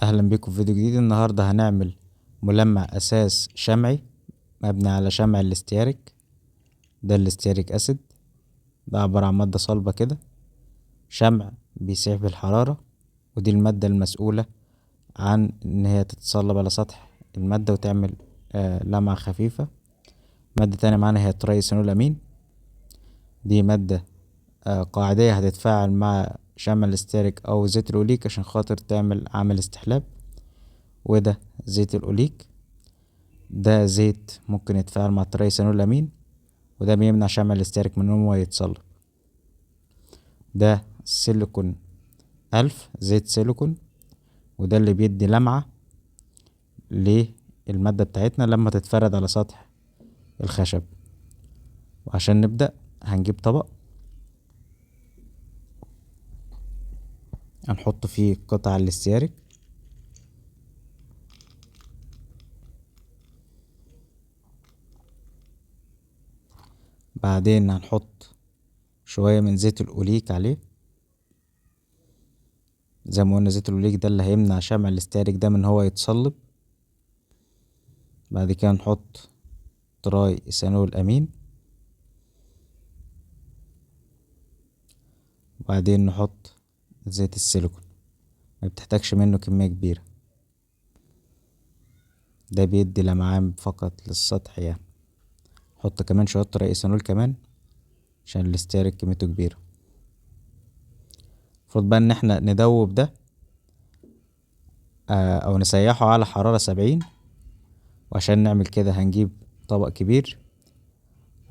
اهلا بيكم في فيديو جديد. النهارده هنعمل ملمع اساس شمعي مبني على شمع الاستياريك. ده ال stearic acid، ده عبارة عن مادة صلبة كده، شمع بيسيح بالحرارة، ودي المادة المسؤولة عن ان هي تتصلب على سطح المادة وتعمل لمعة خفيفة. مادة تانية معانا هي triethanolamine، دي مادة قاعدية هتتفاعل مع شمع الاستيريك او زيت الاوليك عشان خاطر تعمل عامل استحلاب. وده زيت الاوليك، ده زيت ممكن يتفاعل مع ال triethanolamine، وده بيمنع شمع الاستيريك من ان هو يتصلب. ده سيليكون 1000، زيت سيليكون، وده اللي بيدي لمعة للمادة بتاعتنا لما تتفرد على سطح الخشب. وعشان نبدأ هنجيب طبق هنحط فيه قطع الاستياريك، بعدين هنحط شوية من زيت الأوليك عليه. زي ما قلنا زيت الأوليك ده اللي هيمنع شمع الاستياريك ده من هو يتصلب. بعد كده نحط triethanolamine، وبعدين نحط زيت السيليكون، ما بتحتاجش منه كمية كبيرة، ده بيدي لمعان فقط للسطح. حط كمان شوية triethanol كمان عشان الاستياريك كميته كبيرة. المفروض بقى ان احنا ندوب ده، او نسيحه على حرارة 70. وعشان نعمل كده هنجيب طبق كبير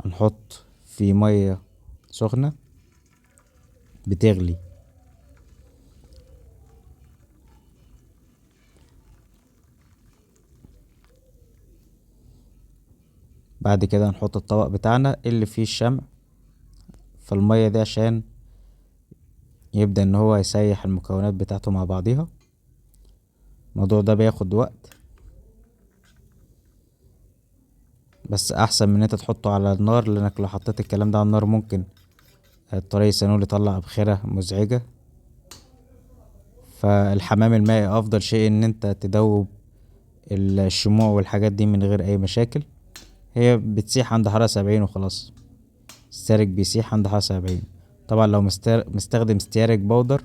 هنحط فيه مية سخنة بتغلي، بعد كده هنحط الطبق بتاعنا اللي فيه الشمع في المية دي عشان يبدأ ان هو يسيح المكونات بتاعته مع بعضيها. الموضوع ده بياخد وقت، بس احسن من ان انت تحطه على النار، لانك لو حطيت الكلام ده على النار ممكن الطريق يطلع ابخرة مزعجة. فالحمام المائي افضل شيء ان انت تدوب الشموع والحاجات دي من غير اي مشاكل. هي بتسيح عند حرارة 70 وخلاص، stearic بيسيح عند حرارة 70. طبعا لو مستخدم stearic powder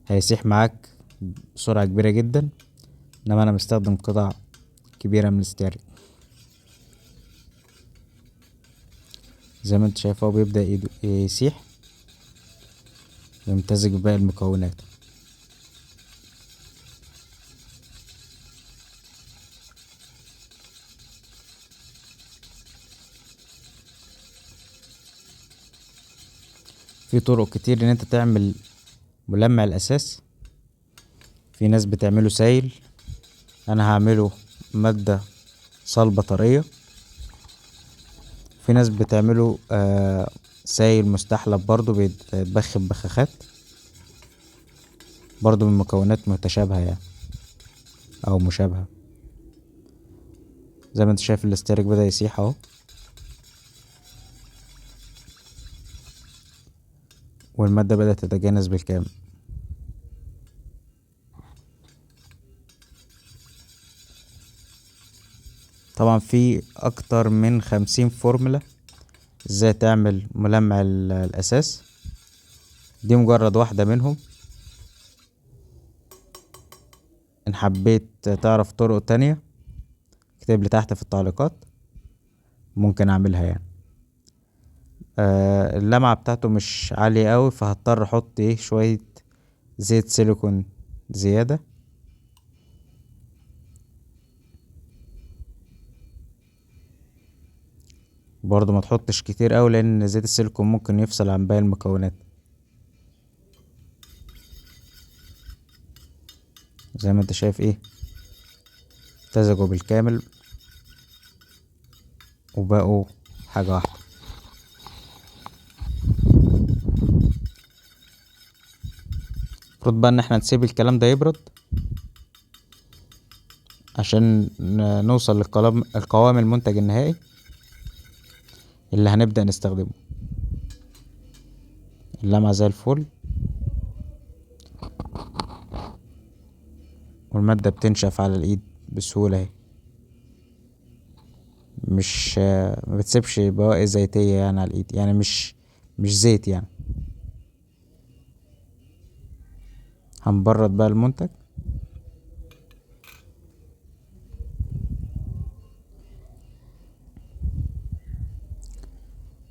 هيسيح معاك بسرعة كبيرة جدا، انما انا مستخدم قطع كبيرة من ال stearic. زي ما انت شايف هو بيبدأ يسيح ويمتزج بباقي المكونات. في طرق كتير ان انت تعمل ملمع الاساس، في ناس بتعمله سايل، انا هعمله مادة صلبة طرية. في ناس بتعمله سايل مستحلب برضو، بيتبخ ببخاخات برضو من مكونات متشابهة او مشابهة. زي ما انت شايف الاستيريك بدأ يسيح اهو، والمادة بدأت تتجانس بالكامل. طبعا في اكتر من 50 فورمولا ازاي تعمل ملمع الاساس، دي مجرد واحدة منهم. ان حبيت تعرف طرق تانية اكتب لي تحت في التعليقات، ممكن اعملها. اللمعة بتاعته مش عالية قوي، فهضطر احط شوية زيت سيليكون زيادة. برضو ما تحطش كتير قوي لان زيت السيليكون ممكن يفصل عن باقي المكونات. زي ما انت شايف امتزجوا بالكامل وبقوا حاجة واحدة. المفروض بقى ان احنا نسيب الكلام ده يبرد عشان نوصل للقوام المنتج النهائي اللي هنبدأ نستخدمه. اللمعة زي الفل. والمادة بتنشف على الايد بسهولة اهي، مش ما بتسيبش بواقي زيتية يعني على الايد، يعني مش زيت يعني. هنبرد بقى المنتج.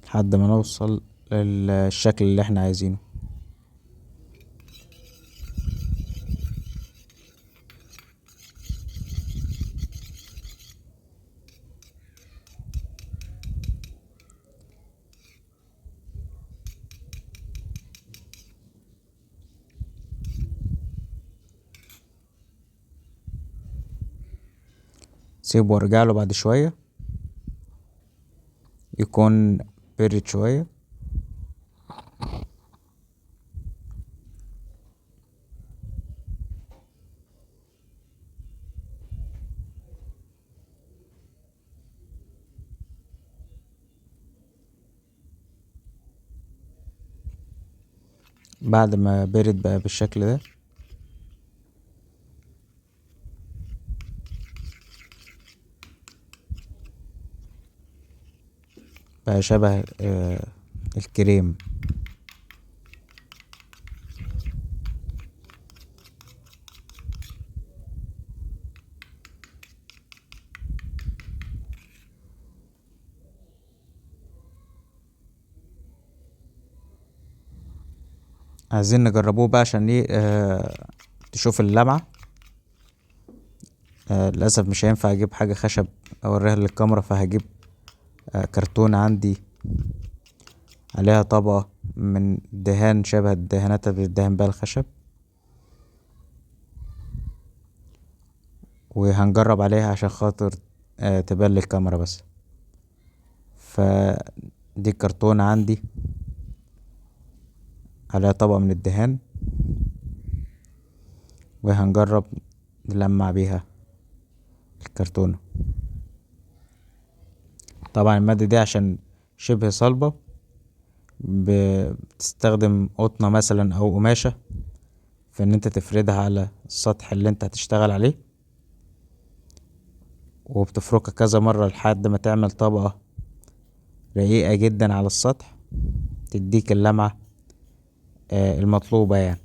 لحد ما نوصل للشكل اللي احنا عايزينه. سيبه وارجع له بعد شوية يكون برد شوية. بعد ما برد بقى بالشكل ده، بقى شبه الكريم. عايزين نجربوه بقى عشان ايه تشوف اللمعة. للأسف مش هينفع اجيب حاجة خشب اوريها للكاميرا، فهجيب كرتونة عندي عليها طبقة من دهان شبه الدهانات اللي بتدهن بيها الخشب، وهنجرب عليها عشان خاطر تبان للكاميرا بس. فدي الكرتونة عندي عليها طبقة من الدهان، وهنجرب نلمع بيها الكرتونة. طبعا المادة دي عشان شبه صلبة بتستخدم قطنة مثلا او قماشة في ان انت تفردها على السطح اللي انت هتشتغل عليه، وبتفركها كذا مرة لحد ما تعمل طبقة رقيقة جدا على السطح تديك اللمعة المطلوبة يعني.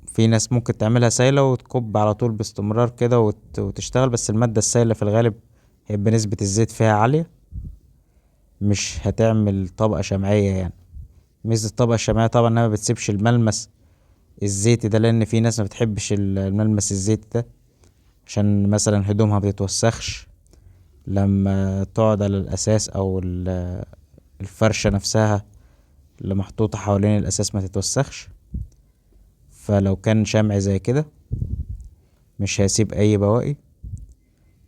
في ناس ممكن تعملها سايلة وتكب على طول باستمرار كده وتشتغل، بس المادة السايلة في الغالب هيبقى نسبة الزيت فيها عالية، مش هتعمل طبقة شمعية يعني. ميزة الطبقة الشمعية طبعا انها ما بتسيبش الملمس الزيتي ده، لان في ناس ما بتحبش الملمس الزيتي ده عشان مثلا هدومها ما بتتوسخش لما تقعد على الاساس، او الفرشة نفسها اللي محطوطة حوالين الاساس ما تتوسخش. فلو كان شمع زي كده مش هيسيب اي بواقي،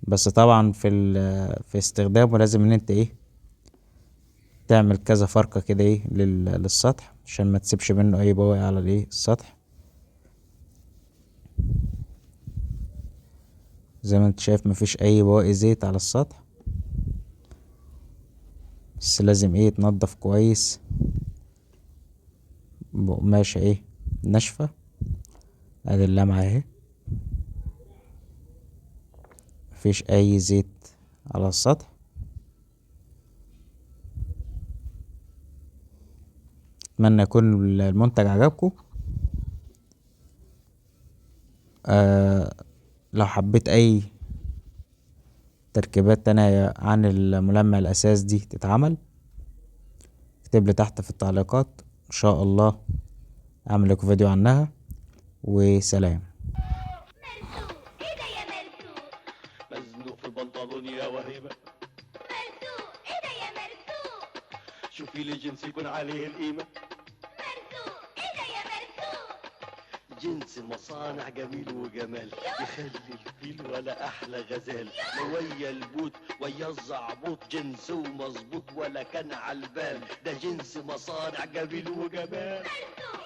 بس طبعا في استخدامه لازم ان انت تعمل كذا فرقة كده للسطح عشان ما تسيبش منه اي بواقي على السطح. زي ما انت شايف مفيش اي بواقي زيت على السطح، بس لازم يتنضف كويس بقماشة ناشفة. ادي اللمعة اهي، مفيش اي زيت على السطح. اتمنى يكون المنتج عجبكم. لو حبيت اي تركيبات تانية عن الملمع الاساس دي تتعمل اكتب لي تحت في التعليقات، ان شاء الله اعمل لكم فيديو عنها. وسلام. ايه ده يا مرزوق؟ مزنوق في البنطلون يا وهيبة. مرزوق ايه ده يا مرزوق؟ شوفي لي جنس يكون عليه القيمة. مرزوق ايه ده يا مرزوق؟ جنس مصانع جميل وجمال، يخلي الفيل ولا أحلى غزال، ويا البوت ويا الزعبوط، جنسه مظبوط ولا كان على البال، ده جنس مصانع جميل وجمال. مرزوق.